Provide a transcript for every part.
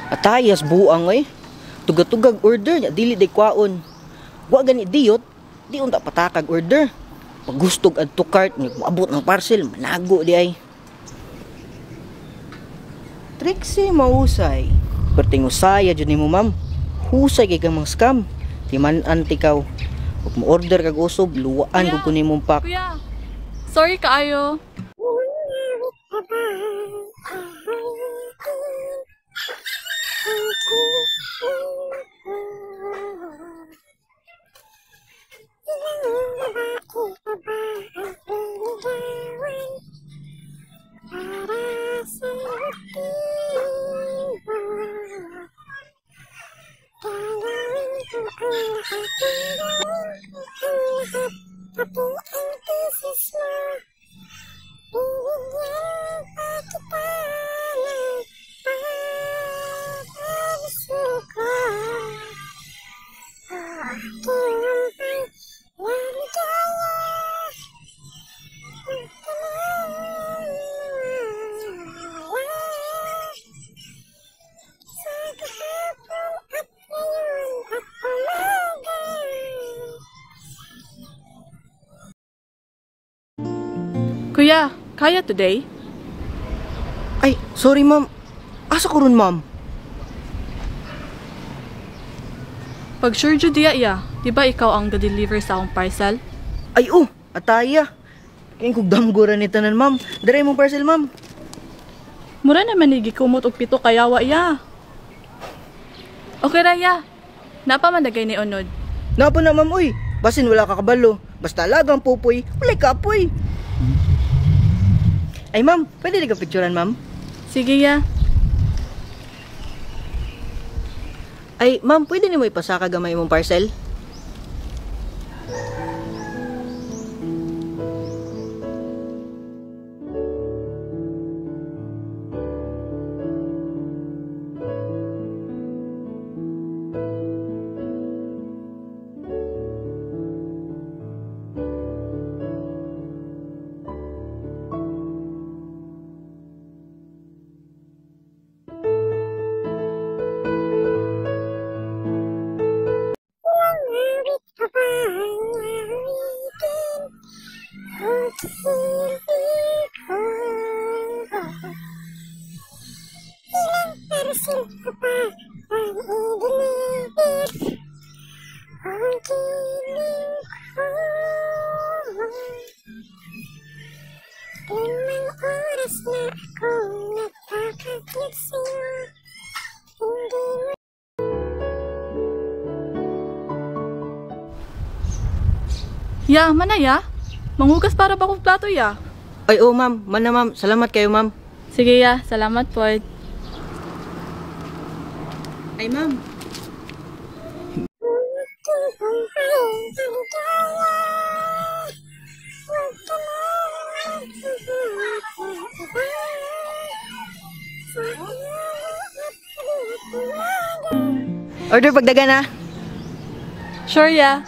Atayas buang oy. Tugag-tugag order nya dili day kwaon. Wa gani diyot, di unta patakag order. Pagustog add to cart, moabot ng parcel, manago di ay. Trixie mahusay. Perting usaya jud nimo, ma'am. Husay kay kang mga scam. Timan-an tikaw. Ug mo order kag usob, luwaan gud ko nimong pack. Kuya, sorry kaayo. Kuya, kaya today? Ay, sorry ma'am. Asa ko ron, ma'am? Pag sure jud diya ya, di ba ikaw ang ga-deliver sa akong parcel? Ay oh, ataya. Kay kog damgo ra ni tanan, ma'am. Dere imong parcel, ma'am. Mura naman ni gikumot og pito kayawa ya. Okay ra ya. Napa man dagay ni unod. Napa na, ma'am, uy. Basin wala ka kabalo. Basta lagang pupoy, walay kapoy. Ay ma'am, pwede di ka picturean, ma'am? Sige ya. Ay ma'am, pwede nimo ipasaka gamay imong parcel? Ya, mana ya? Manghugas para ba kong plato ya? Ay oh ma'am, mana ma'am. Salamat kayo, ma'am. Sige ya, salamat po. Ay ma'am. Order pagdagan ha. Sure ya.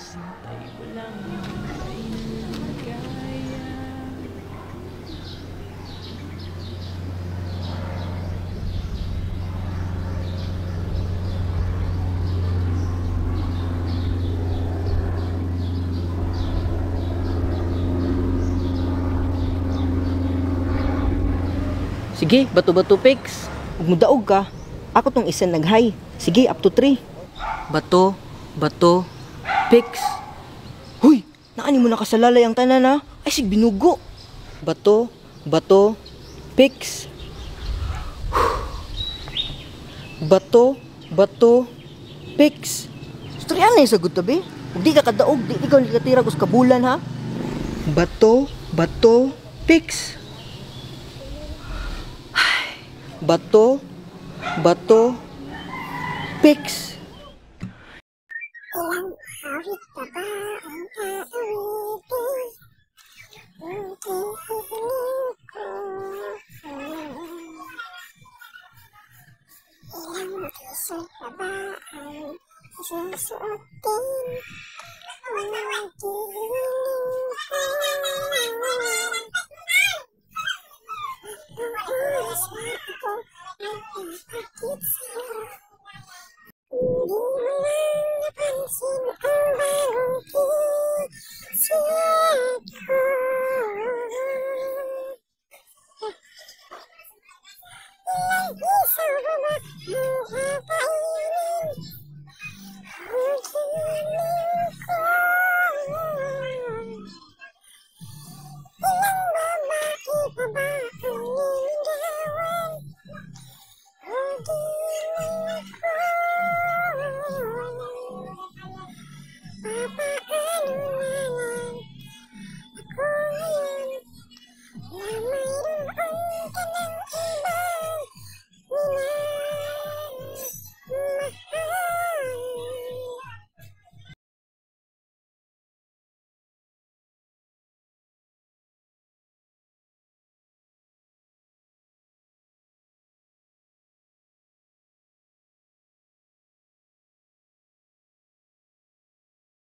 Sige, bato-bato picks. Ug mudaog ka, ako tong isa nag-hi. Sige, up to 3. Bato, bato, picks. Huy, naani mo nakasalalay ang tanan ha? Ay, sig binugo. Bato, bato, picks. Bato, bato, picks. Storya na yung sagot tabi. Ug di ka kadaog, di ikaw nikatira kus kabulan ha. Bato, bato, picks. Bato, bato, picks. Ilang awit pa ba ang aawitin? Ang hihiling ko. Ilang t-shirt pa ba ang susuotin? Ang